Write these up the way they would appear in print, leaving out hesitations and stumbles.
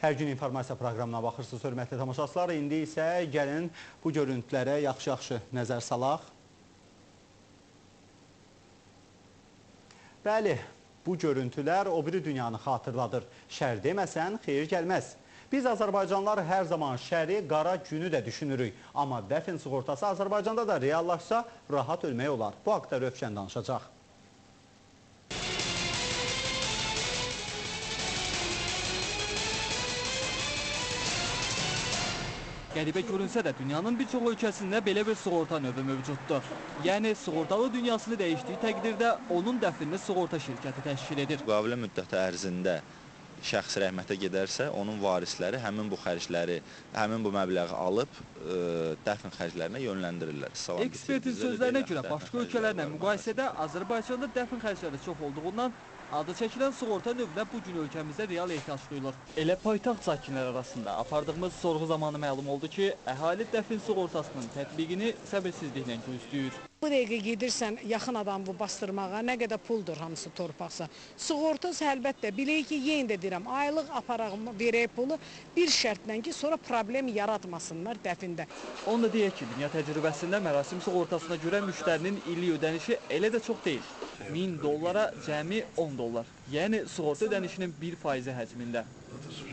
Hər gün informasiya proqramına baxırsınız, hörmətli tamaşaçılar. İndi isə gəlin bu görüntülərə yaxşı-yaxşı nəzər salaq. Bəli, bu görüntülər o biri dünyanı xatırladır. Şər deməsən, xeyir gəlməz. Biz Azərbaycanlılar hər zaman şəri, qara günü də düşünürük. Amma dəfn sığortası Azərbaycanda da reallaşsa, rahat ölmək olar. Bu haqda Rövşən danışacaq. Qəribə görünsə də dünyanın bir çox ölkəsində belə bir sığorta növü mövcuddur. Yəni sığortalı dünyasını dəyişdiyi təqdirdə onun dəfnini sığorta şirkəti təşkil edir. Müqavilə müddəti ərzində şəxs rəhmətə gedərsə, onun varisləri həmin bu xərcləri, həmin bu məbləği alıb dəfn xərclərinə yönləndirirlər. Ekspertin sözlərinə görə başqa ölkələrlə müqayisədə Azərbaycanda dəfn xərcləri çox olduğundan adı çəkilən sığorta növünə bu gün ölkəmizdə real ehtiyac duyulur. Elə paytaxt sakinləri arasında apardığımız sorğu zamanı məlum oldu ki, əhali dəfn sığortasının tətbiqini səbirsizliklə gözləyir. Bu dəqiqə gedirsən yaxın adamı bastırmağa, nə qədər puldur hamısı torpaqsa. Sığortası əlbəttə, bilək ki, yenə də deyirəm, aylıq aparaq verək pulu bir şərtlə ki, sonra problem yaratmasınlar dəfində. Onu da deyək ki, dünya təcrübəsində mərasim sığortasına görə müştərinin illik ödənişi elə də çox deyil. 1000 dollara cəmi 10 dollar. Yəni sığorta ödənişinin 1% həcmində.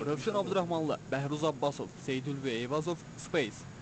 Rövşən Abdurrahmanlı, Bəhruz Abbasov, Seyid Ülvi Eyvazov, Space.